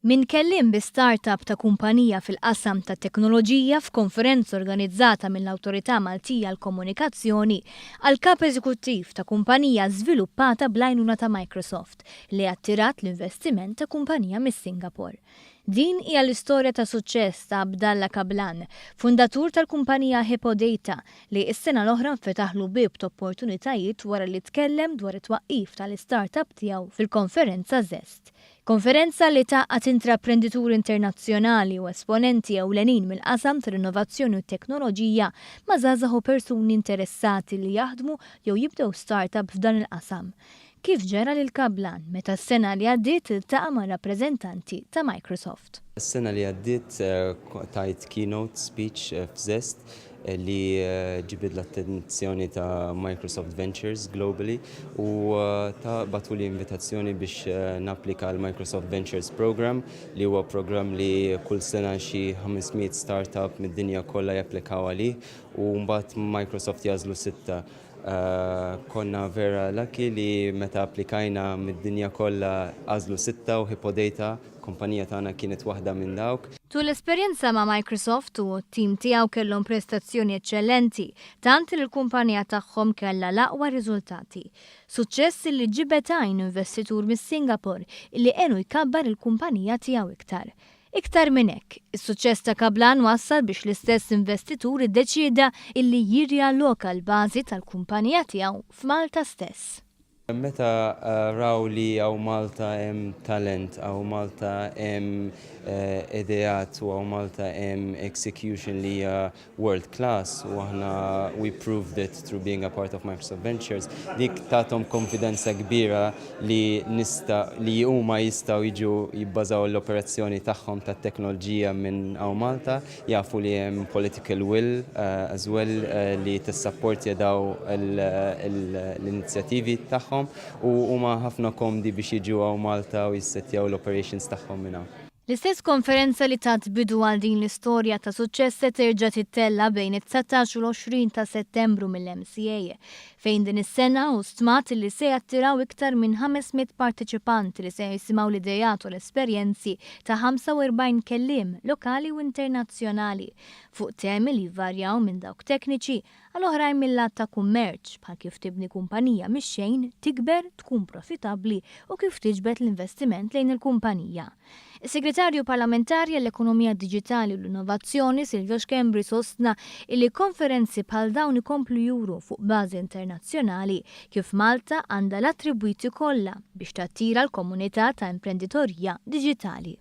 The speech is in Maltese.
Minn kelliem bi startup ta' kumpanija fil-qasam tat-teknoloġija f'konferenza organizzata mill-Awtorità Maltija għall-Komunikazzjoni għal Kap Eżekuttiv ta' kumpanija żviluppata bl-għajnuna ta' Microsoft li attirat l-investiment ta' kumpanija mis-Singapore. Din hija l-istorja ta' suċċess ta' Abdallah Kablan, fundatur tal-kumpanija Hippodata li s-sena l-oħra nfetaħlu bieb t'opportunitajiet wara li tkellem dwar it-twaqqif tal-istartup tiegħu fil-konferenza Zest. Konferenza li tgħaqqad intraprendituri internazzjonali u esponenti ewlenin mill-qasam tal-innovazzjoni u t-teknoloġija ma' żgħażagħ u persuni interessati li jaħdmu jew jibdew start-up f'dan il-qasam. Kif ġara lil Kablan meta s-sena li għaddiet iltaqa' ma' rappreżentanti ta' Microsoft. Is-sena li għaddiet tajt keynote speech f'Zest li ġibed l-attenzjoni ta' Microsoft Ventures globally u ta' bagħtuli invitazzjoni biex napplika għal Microsoft Ventures Program li huwa programm li kull sena xi 500 startup mid-dinja kollha japplikaw għalih u mbagħad Microsoft jagħżlu sitta. Konna vera lucky li meta applikajna mid-dinja kollha għażlu sitta u Hippodata, kumpanija tagħna kienet waħda minn dawk. Tul l-esperjenza ma' Microsoft u t-tim tiegħu kellhom prestazzjoni eċċellenti, tant li l-kumpanija tagħhom kellha l-aqwa riżultati. Suċċess illi ġibed għajn investitur mis-Singapore illi għenu jkabbar il-kumpanija tiegħu iktar. Iktar minn hekk, is-suċċess ta' Kablan wassal biex l-istess investitur iddeċieda illi jirrialloka l-bażi tal-kumpanija tiegħu f'Malta stess. Meta raw li hawn Malta hemm talent, hawn Malta hemm ideat u hawn Malta hemm execution li hija world class u aħna we proved it through being a part of Microsoft Ventures, dik tathom konfidenza kbira li nista li huma jistgħu jiġu jibbażaw l-operazzjoni tagħhom tat-teknoloġija minn hawn Malta, jafu li hemm political will as well li tissapportja daw l-inizjattivi tagħhom u huma ħafna komdi biex jiġu hawn Malta u jissettjaw l-operations tagħhom minn hawn. L-istess konferenza li tat bidu għal din l-istorja ta' suċċess se terġa' tittella' bejn it-19 u l-20 ta' Settembru mill-MCA, fejn din is-sena hu stmat li se jattiraw iktar minn 500 parteċipant li se jisimgħu l-ideat u l-esperjenzi ta' 45 kelliem lokali u internazzjonali fuq temi li jvarjaw minn dawk tekniċi għal oħrajn mil-lat ta' kummerċ, bħal kif tibni kumpanija mix-xejn, tikber, tkun profitabbli u kif tiġbed l-investiment lejn il-kumpanija. Is-Segretarju Parlamentari għall-Ekonomija Diġitali u l-Innovazzjoni Silvio Schembri sostna illi konferenzi bħal dawn ikomplu juru fuq bażi internazzjonali kif Malta għandha l-attribwiti kollha biex tattira l-komunità ta' imprenditorija diġitali.